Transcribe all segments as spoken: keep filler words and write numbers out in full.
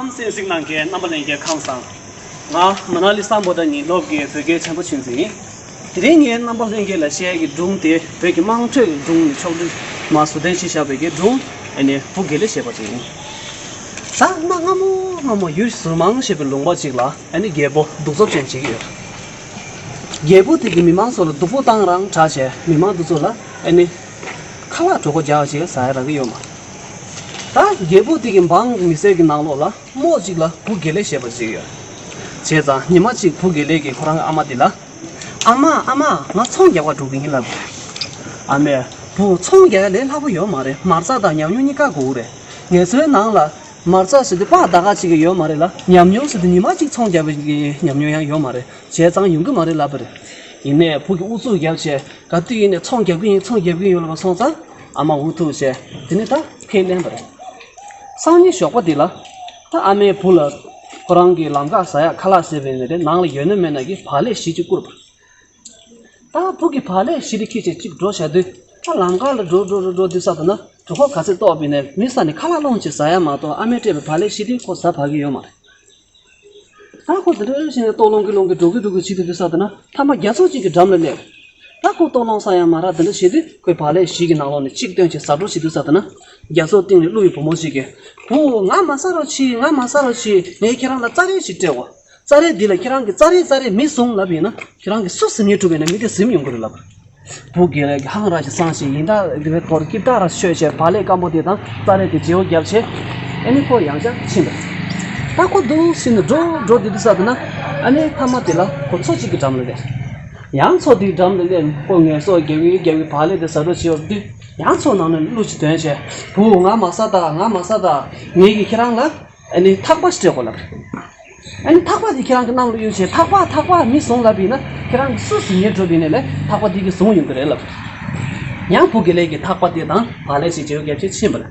གསན་གཟིགས་གནང་མཁན་རྣམ་པ་ལྷན་རྒྱས་ཁམས་བཟང་། ང་མ་ན་ལི་སམ་བྷོ་ཊ་ཉིན་སློབ་ཀྱི་བོད་སྐད་ཆེན་པོ་ཆུན་ཚེ་ཡིན། དེ་རིང་ངས་རྣམ་པ་ལྷན་རྒྱས་ལ་བཤད་ཀྱི་སྒྲུང་དེ་བོད་ཀྱི་དམངས་ཁྲོད་ཀྱི་སྒྲུང་ནས་ཕྱོགས་བསྒྲིགས་མ་བཟོ་གཏན་ཅི་བཞག་པའི་གི་སྒྲུང་ཨ་ནི་བུ་དགེ་ལེགས་ཞེས་པ་ཅིག་ཡིན། ད་གནའ་སྔ་མོ་སྔ་མོ་ཡུལ་ཟུར་མང་ཞེས་པའི་ལུང་པ་ཅིག་ལ་ཨ་ནི་རྒྱལ་པོ་གདུག་རྩུབ་ཅན་ཅིག་ཡོད། རྒྱལ་པོ་དེ་གིས་མི་མང་ཚོ་ལ་སྡུག་པོ་བཏང་རང་དྲག་བྱས་མི་མང་དེ་ཚོ་ལ་ཨ་ནི་ཁ་ལག་གྲོད་ཁོག་རྒྱགས་བྱས་ཟ་ཡ་རག་གི་ཡོད་མ་རེད། ད་རྒྱལ་པོ་དེ་གི་འབངས་མི་སེར་གྱི་ནང་ལོགས་ལ་རྨོ་ཅིག་ལ་བུ་དགེ་ལེགས་ཞེས་པ་ཅིག་ཡོད། བྱས་ཙང་ཉི་མ་གཅིག་བུ་དགེ་ལེགས་ཀྱིས་ཁོ་རང་གི་ཨ་མ་དེ་ལ། ཨ་མ་ཨ་མ། ང་ཚོང་རྒྱག་པར་འགྲོ་གི་ཡིན་ལབ། ཨ་མས། བུ་ཚོང་རྒྱག་ཡ་ལས་སླ་པོ་ཡོད་མ་རེད། མ་རྩ་དང་ཉམས་མྱོང་གཉིས་ཀ་དགོས་རེད། ངེད་ཚོའི་ནང་ལ་མ་རྩ་ཟེར་དུས་པགས་ད་ག་ཅིག་གི་ཡོད་མ་རེད་ལ། ཉམས་མྱོང་ཟེར་དུས་ཉི་མ་གཅིག་ཚོང་རྒྱག་པའི་ཉམས་མྱོང་ཡང་ཡོད་མ་རེད། བྱས་ཙང་ཡོང་གི་མ་རེད་ལབ་པ་རེད། ཡིན་ནའི་བུ་གིས་ཨུ་ཚུགས་རྒྱབ་བྱས་ག་དུས་ཡིན་ནའི་ཚོང་རྒྱག་གི་ཡིན། ཚོང་རྒྱག་གི་ཡོད་ལབ་པ་སོང་ཙང་ཨ་མ་འུ་ཐུག་བྱས་དེ་ནས་ད་ཕན་ལན་པ་རེད། སང་ཉིན་ཞོགས་པ་དེ་ལ། ད་ཨ་མས་བུ་ལ་ཁོ་རང་གི་ལམ་ཁ་ཟ་ཡག་ཁ་ལག་ཟེར་བའི་ནི་རེད། ནང་ལ་ཡོད་ན་མེད་ན་གི་བག་ལེབ་བཞི་ཅིག་བསྐུར་བ། ད་བུ་གིས་བག་ལེབ་བཞི་དེ་ཁྱེར་བྱས་གཅིག་འགྲོ་བྱ་དུས་ད་ལམ་ཁ་ལ་འགྲོ་འགྲོ་འགྲོ་འགྲོ་དུས་ས་དེ་ན་གྲོད་ཁོག་ག་ཚོད་ལྟོགས་པ་ཡིན་ནའི་མི་ས་ནས་ཁ་ལག་སློང་བྱས་ཟ་ཡ་མ་གཏོགས་ཨ་མས་སྤྲད་པའི་བག་ལེབ་བཞི་དེ་ཁོ་ཟ་བག་གི་ཡོད་མ་རེད། ད་ཁོ་དེ་འདྲ་བྱས་ནས་ལྟོགས་སློང་གི་སློང་གི་འགྲོ་གི་འགྲོ་གི་བྱེད་དུས་དུས་ས་དེ་ན་ཐ་མ་རྒྱ་མཚོ་གཅིག་གི་འགྲམ་ལ་སླེབས། ད་ཁོ་ལྟོགས་སློང་ཟ་ཡ་མ་རག་དེ་འདྲ་བྱེད་དུས་ཁོས་བག་ལེབ་བཞི་གི་ནང་ལོགས་ནས་གཅིག་བཏོན་བྱས་ཟ་འགྲོ་བྱེད་དུས་ས་དེ་ན་རྒྱ་མཚོ་གཏིང་ནས་ཀླུ་ཡི་བུ་མོ་ཞིག་གིས། བུ། ང་མ་ཟ་རོགས་གྱིས། ང་མ་ཟ་རོགས་གྱིས། ངས་ཁྱེད་རང་ལ་རྩྭ་རིལ་ཞིག་སྤྲད་གོ། རྩྭ་རིལ་འདི་ལ་ཁྱེད་རང་གིས་རྩྭ་རིལ་རྩྭ་རིལ་མི་བཟུང་ལབ་ཡིན་ན་ཁྱེད་རང་གིས་སུ་ཟིན་ངེས་གྲུབ་ཡིན་ན་མི་དེ་ཟིན་ཡོང་གི་རེད་ལབ། བུ་དགེ་ལེགས་ཀྱིས་ཧང་ར་ཞིག་སངས་ཤིང་ཡིན་ད་འདི་བའི་སྐོར་སྐྱིད་ད་ར་ཤོད་བྱས་བག་ལེབ་སྐམ་པོ་དེ་དང་རྩྭ་རིལ་དེ་བརྗེ་བོ་བརྒྱབ་བྱས། ཨ་ནི་ཁོ་ཡང་བསྐྱར་ཕྱིན་པ། ད་ཁོ་འདུག་ཟིན་ནས་འགྲོ་འགྲོ་དེ་དུས་ས་དེ་ན་ཨ་ནི་ཐ་མ་དེ་ལ་ཁོ་མཚོ་གཅིག་གི་འགྲམ་ལ་སླེབས། ཡང་མཚོ་དེའི་འགྲམ་ལ་སླེབས་ཁོ་ངལ་གསོ་རྒྱག་གི་རྒྱག་གི་བག་ལེབ་དེ་ཟ་འགྲོ་བྱེད་ཡོང་དུས་ཡང་མཚོ་ནང་ནས་གླུ་ཞིག་འདོན་བྱས། བུ། ང་མ་ཟ་ད། ང་མ་ཟ་ད། ངེད་ཀྱིས་ཁྱེད་རང་ལ་ཨ་ནི་ཐག་པ་ཞིག་སྤྲད་དགོས་ལབ། ཨ་ནི་ཐག་པ་དེ་ཁྱེད་རང་གི་གནམ་ལ་གཡུག་བྱས་ཐག་པ་ཐག་པ་མི་བཟུང་ལབ་ཡིན་ན་ཁྱེད་རང་གིས་སུ་ཟིན་ངེས་གྲུབ་ཡིན་ནའི་ལས་ཐག་པ་དེ་གིས་བཟུང་ཡོང་གི་རེད་ལབ། ཡང་བུ་དགེ་ལེགས་ཀྱིས་ཐག་པ་དེ་དང་བག་ལེབ་ཞིག་བརྗེ་བོ་བརྒྱབ་བྱས་ཕྱིན་པ་རེད།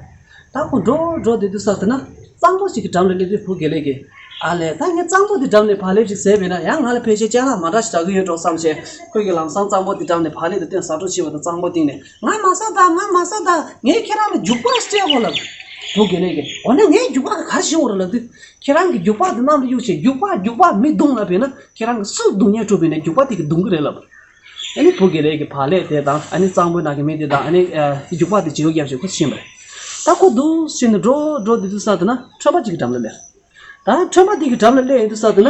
ད་ཁོ་འགྲོ་འགྲོ་བསྡད་དུས་ས་དེ་ན་གཙང་པོ་ཞིག་གི་འགྲམ་ལ་སླེབས་དུས་བུ་དགེ་ལེགས་ཀྱིས། ཨ་ལས། ད་ངས་གཙང་པོ་འདི་འགྲམ་ནས་བག་ལེབ་ཅིག་བཟས་པས་ན་ཡང་ང་ལ་ཕལ་ཆེར་ཅ་ལག་མ་འདྲ་ཞིག་རག་གི་ཡོད་འགྲོ་བསམ་བྱས་ཁོས་ཀྱིས་ལམ་སང་གཙང་པོ་འདི་འགྲམ་ནས་བག་ལེབ་དེ་བཏོན་ཟ་འགྲོ་བྱས་པ་དང་གཙང་པོ་སྟེང་ནས། ང་མ་ཟ་ད། ང་མ་ཟ་ད། ངས་ཁྱེད་རང་ལ་རྒྱུག་པ་སྤྲད་དགོས་ལབ། བུ་དགེ་ལེགས་ཀྱིས། འོ་ན་ངས་རྒྱུག་པ་ག་རེ་བྱེད་དགོས་རེད་ལབ་དུས། ཁྱེད་རང་གིས་རྒྱུག་པ་འདི་གནམ་ལ་གཡུག་བྱས་རྒྱུག་པ་རྒྱུག་པ་མི་རྡུང་ལབ་པས་ན་ཁྱེད་རང་གིས་སུ་རྡུང་ཉེན་འགྲོ་བས་ན་རྒྱུག་པ་དེ་གིས་རྡུང་གི་རེད་ལབ། ཨ་ནི་བུ་དགེ་ལེགས་ཀྱིས་བག་ལེབ་དེ་དང་ཨ་ནི་གཙང་པོའི་ནང་གི་མི་དེ་དང་ཨ་ནི་ཨ་རྒྱུག་པ་དེ་བརྗེ་བོ་བརྒྱབ་བྱས་ཁོ་ཕྱིན་པ་རེད། ད་ཁོ་འདུག་ཟེར་ནས་འགྲོ་འགྲོ་དེ་དུས་ས་དེ་ན་ཁྲོན་པ་གཅིག་གི་འགྲམ་ལ་སླེབས། ད་ཁྲོན་པ་དེ་གི་འགྲམ་ལ་སླེབས་ཡོང་དུས་ས་དེ་ན།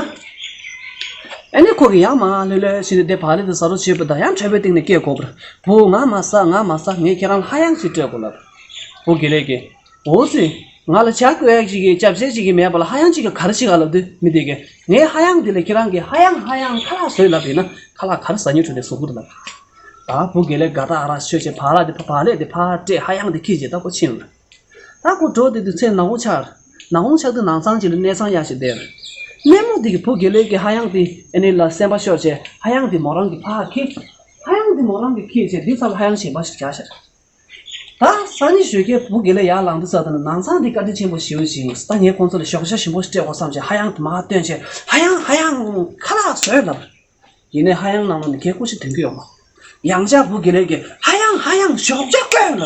ཨ་ནི་ཁོ་གིས་ཡང་མར་ལྷོད་ལྷོད་བྱས་ནས་དེ་བག་ལེབ་དེ་ཟ་འགྲོ་བྱེད་པ་དང་ཡང་ཁྲོན་པའི་སྟེང་ནས་སྐད་གོ་བར། བུ། ང་མ་ཟ། ང་མ་ཟ། ངས་ཁྱེད་རང་ལ་ཧ་ཡང་ཞིག་སྤྲད་དགོས་ལབ། བུ་དགེ་ལེགས་ཀྱིས། འོ་ཙི། ང་ལ་ཇ་བསྐོལ་ཡག་ཅིག་གི་ཇ་བཞེས་ཅིག་གི་མེད་པ་ལ་ཧ་ཡང་ཅིག་གི་ག་རེ་ཞིག་ག་ལབ་དུས་མི་དེ་གིས། ངའི་ཧ་ཡང་འདི་ལ་ཁྱེད་རང་གིས་ཧ་ཡང་ཧ་ཡང་ཁ་ལག་བཟོས་ལབ་ཡིན་ན་ཁ་ལག་ག་རེ་ཟ་སྙིང་བྲོ་ནས་བཟོ་གི་རེད་ལབ། ད་བུ་དགེ་ལེགས་དགའ་ཐག་ར་ཤོད་བྱས་བག་ལེབ་དེ་བག་ལེབ་དེ་ཕར་སྤྲད། ཧ་ཡང་དེ་ཁྱེར་བྱས་ད་ཁོ་ཕྱིན་ལ། ད་ཁོ་འགྲོ་དེ་དུས་མཚན་ནག་ཁུང་ཆགས། ནག་ཁུང་ཆགས་དུས་ནང་ཚང་ཅིག་ལ་གནས་ཚང་གཡར་བྱས་བསྡད། གནས་མོ་དེ་གིས་བུ་དགེ་ལེགས་ཀྱི་ཧ་ཡང་དེ་ཨ་ནི་ལ་སེམས་པ་ཤོར་བྱས་ཧ་ཡང་དེ་མོ་རང་གིས་ཕར་ཁྱེར། ཧ་ཡང་དེ་མོ་རང་གིས་ཁྱེར་བྱས་འདི་ཚབ་ལ་ཧ་ཡང་གཞན་པ་ཞིག་བཞག་བཞག། ད་སང་ཉིན་ཞོགས་ཀས་བུ་དགེ་ལེགས་ཡར་ལངས་དུས་ཙམ་དུ་ནང་ཚང་འདི་བཀའ་དྲིན་ཆེན་པོ་ཞེ་པོ་ཅིག་ཡིན། ད་ངས་ཁོང་ཚོ་ལ་ཞོགས་ཇ་ཞིམ་པོ་ཞིག་སྤྲད་དགོས་བསམ་བྱས་ཧ་ཡང་དེ་མར་བཏོན་བྱས་ཧ་ཡང་ཧ་ཡང་ཁ་ལག་བཟོས་ལབ། ཡིན་ནའི་ཧ་ཡང་ནང་ལོགས་ནས་གད་ཁུག་ཅིག་ཐོན་གྱི་ཡོད་མ། ཡང་བསྐྱར་བུ་དགེ་ལེགས་ཀྱིས་ཧ་ཡང་ཧ་ཡང་ཞོགས་ཇ་བསྐོལ་ལབ།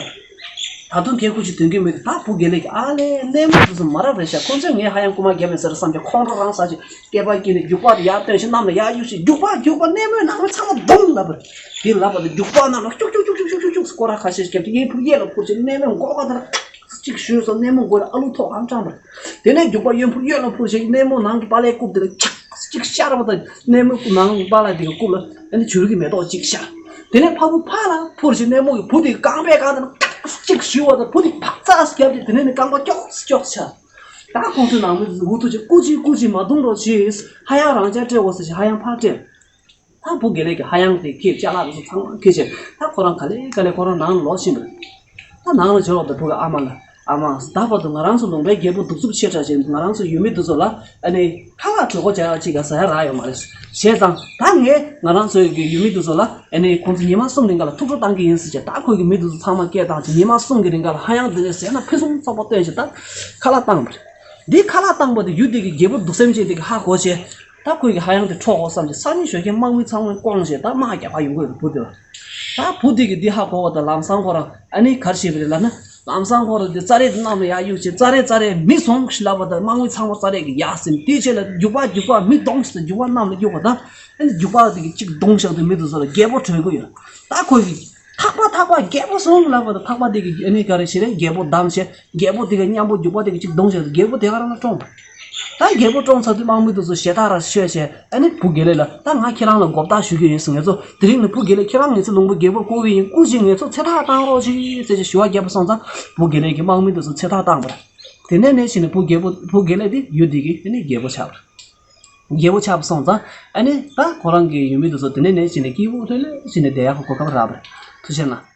ད་དུང་གད་ཁུག་ཅིག་ཐོན་གྱི་མེད་དུས་ད་བུ་དགེ་ལེགས་ཀྱིས་ཨ་ལས་གནས་མོ་དེ་ཚོ་མ་རབས་རེད་ཤག་ཁོང་ཚོས་ངས་ཧ་ཡང་རྐུ་མ་བརྒྱབ་ཡིན་ཟེར་བསམ་བྱས་ཁོང་ཁྲོ་རང་ཟ་བྱས་སྐེད་པ་དཀྱིལ་ནས་རྒྱུག་པ་དེ་ཡར་བཏོན་བྱས་གནམ་ལ་ཡར་གཡུག་བྱས་རྒྱུག་པ་རྒྱུག་པ་གནས་མོའི་ནང་མི་ཚང་མ་རྡུང་ལབ་པ་རེད། དེ་ལབ་པ་དང་རྒྱུག་པ་ནང་ལ་ཤུག་ཤུག་ཤུག་ཤུག་ཤུག་ཤུག་སྐོར་ར་ཁ་ཤས་ཤིག་བརྒྱབ་བྱས་གཡས་འཕུར་གཡས་ལ་འཕུར་བྱས་གནས་མོའི་མགོ་ཁ་དེ་ལ་ཅིག་གཞུས་སོང་། གནས་མོ་མགོ་ལ་ཨ་ལུ་ཐོག་ཨང་སྤྲང་པ་རེད། དེ་ནས་རྒྱུག་པ་གཡོན་འཕུར་གཡོན་ལ་འཕུར་བྱས་གནས་མོ་ནང་གི་པཱ་ལའི་རྐུབ་དེ་ལ་ཁྱག་ཅིག་ཤར་བ་དང་གནས་མོའི་ནང་གི་པཱ་ལའི་དེ་གི་རྐུབ་ལ་ཨ་ནི་བྱུ་རུ་གི་མེ་ཏོག་ཅིག་ཤར། དེ་ནས་ཕ་བུ་ཕར་ལ་འཕུར་བྱས་གནས་མོ་གི་བུ་དེ་གི་རྐང་པའི་སྒང་དེ་ལ་ཁྱག་ཅིག་གཞུས་པ་དང་བུ་དེ་ཕག་ཚག་ཅིག་བརྒྱབ་བྱས་དེ་ནས་ནི་རྐང་པ་ཀྱོག་ཀྱོག་ཆགས། ད་ཁོང་ཚོའི་ནང་མི་འུ་ཐུག་བྱས་སྐུ་མཁྱེན་སྐུ་མཁྱེན་མ་རྡུང་རོགས་བྱེད། ཧ་ཡང་རང་འཇགས་སྤྲད་དགོས་ཟེར་བྱས་ཧ་ཡང་ཕར་སྤྲད། ད་བུ་དགེ་ལེགས་ཀྱིས་ཧ་ཡང་དེ་ཁྱེར་ཅ་ལག་དེ་ཚོ་ཚང་མ་ཁྱེར་བྱས་ད་ཁོ་རང་ག་ལེ་ག་ལེ་ཁོ་རང་ནང་ལ་ལོག་ཕྱིན་པ་རེད། ད་ནང་ལ་འབྱོར་བ་དང་བུ་གི་ཨ་མ་ལ་ཨ་མ་ད་བར་དུ་ང་རང་ཚོ་ལུང་པའི་རྒྱལ་པོ་གདུག་རྩུབ་ཆེ་དྲགས་ཅན་ང་རང་ཚོ་ཡུལ་མི་དེ་ཚོ་ལ་ཨ་ནི་ཁ་ལག་གྲོད་ཁོག་བྱ་ཡག་ཅིག་ག་ཟ་ཡ་རག་ཡོད་མ་རེད། བྱས་ཙང་ད་ངས་ང་རང་ཚོའི་གི་ཡུལ་མི་དེ་ཚོ་ལ་ཨ་ནི་ཁོང་ཚོ་ཉི་མ་གསུམ་རིང་ག་ལ་ཐུགས་ཁྲོ་བཏང་གི་ཡིན་ཟེར་བྱས་ད་ཁོས་གི་མི་དེ་ཚོ་ཚང་མ་སྐད་བཏང་བྱས་ཉི་མ་གསུམ་གི་རིང་ག་ལ་ཧ་ཡང་དེ་ནས་ཟས་སྣ་ཕུན་སུམ་ཚོགས་པ་བཏོན་བྱས་ད་ཁ་ལག་བཏང་བ་རེད། འདི་ཁ་ལག་བཏང་པ་དེ་ཡུལ་དེ་གི་རྒྱལ་པོ་གདུག་སེམས་ཅན་དེ་གི་ཧ་གོ་བྱས། ད་ཁོས་གི་ཧ་ཡང་དེ་འཕྲོག་འོ་བསམ་གྱི་སང་ཉིན་ཞོགས་ཀས་དམག་མི་ཚང་མས་བསྐོངས་བྱས་ད་དམག་རྒྱག་ག་ཡོང་གི་ཡོད་རེད་བུ་དེ་ལ། ད་བུ་དེ་གི་འདི་ཧ་གོ་བ་དང་ལམ་སང་ཁོ་རང་ཨ་ནི་ག་རེ་བྱས་པ་རེད་ལབ་ན། ལམ་སང་ཁོ་ར་དེ་ཙ་རེ་དེ་གནམ་ལ་ཡར་གཡུག་བྱས། ཙ་རེ་ཙ་རེ་མི་སོང་ཞིག་ལབ་པ་དང་དམག་མི་ཚང་མ་ཙ་རེ་གི་ཡར་ཟིན། དེའི་རྗེས་ལ་རྒྱུག་པ་རྒྱུག་པ་མི་གདོང་ཞིག་དང་རྒྱུག་པ་གནམ་ལ་གཡུག་པ་དང་། ཨ་ནི་རྒྱུག་པ་དེ་གི་གཅིག་གདོང་བཞག་དུས་མི་དེ་ཚོ་ལ་རྒྱལ་པོ་བྲོས་ཀྱི་ཡོད། ད་ཁོ་གི་ཐག་པ་ཐག་པ་རྒྱལ་པོ་སོང་ལབ་པ་དང་ཐག་པ་དེ་གི་ཨ་ནི་ག་རེ་ཞིག་རེད། རྒྱལ་པོ་བསྡམས་བྱས། རྒྱལ་པོ་དེ་ག་མཉམ་པོ་རྒྱུག་པ་དེ་གི་གཅིག་གདོང་བཞག་དུས་རྒྱལ་པོ་དེ་ག་རང་ལ་བཀྲོངས་པ། ད་རྒྱལ་པོ་བཀྲོངས་ཚར་དུས་དམག་མི་དེ་ཚོ་ཞེ་ཐག་ར་ཤོད་བྱས། ཨ་ནི་བུ་དགེ་ལེགས་ལ། ད་ང་ཁྱེད་རང་ལ་མགོ་བཏགས་ཞུ་གི་ཡིན་ཟེར། ངེད་ཚོ་དེ་རིང་ནས་བུ་དགེ་ལེགས་ཁྱེད་རང་ངེད་ཚོ་ལུང་པ་རྒྱལ་པོར་བསྐོ་གི་ཡིན། བསྐོ་བྱས་ངེད་ཚོ་ཚེ་ཐག་བཏང་རོགས་གྱིས་ཟེར་བྱས་ཞུ་བ་བརྒྱབ་པ་སོང་ཙང་བུ་དགེ་ལེགས་ཀྱི་དམག་མི་དེ་ཚོ་ཚེ་ཐག་བཏང་པ་རེད། དེ་ནས་ནས་བྱས་ནས་བུ་རྒྱལ་པོ་བུ་དགེ་ལེགས་དེ་ཡུལ་དེ་གི་ཨ་ནི་རྒྱལ་པོ་ཆགས་པ་རེད། རྒྱལ་པོ་ཆགས་པ་སོང་ཙང་ཨ་ནི་ད་ཁོ་རང་གི་ཡུལ་མི་དེ་ཚོ་དེ་ནས་ནས་བྱས་ནས་སྐྱིད་པོ་ལྷོད་ལྷོད་བྱས་ནས་བསྡད་ཡག་གི་གོ་སྐབས་རག་པ་རེད། ཐུགས་རྗེ་གནང་།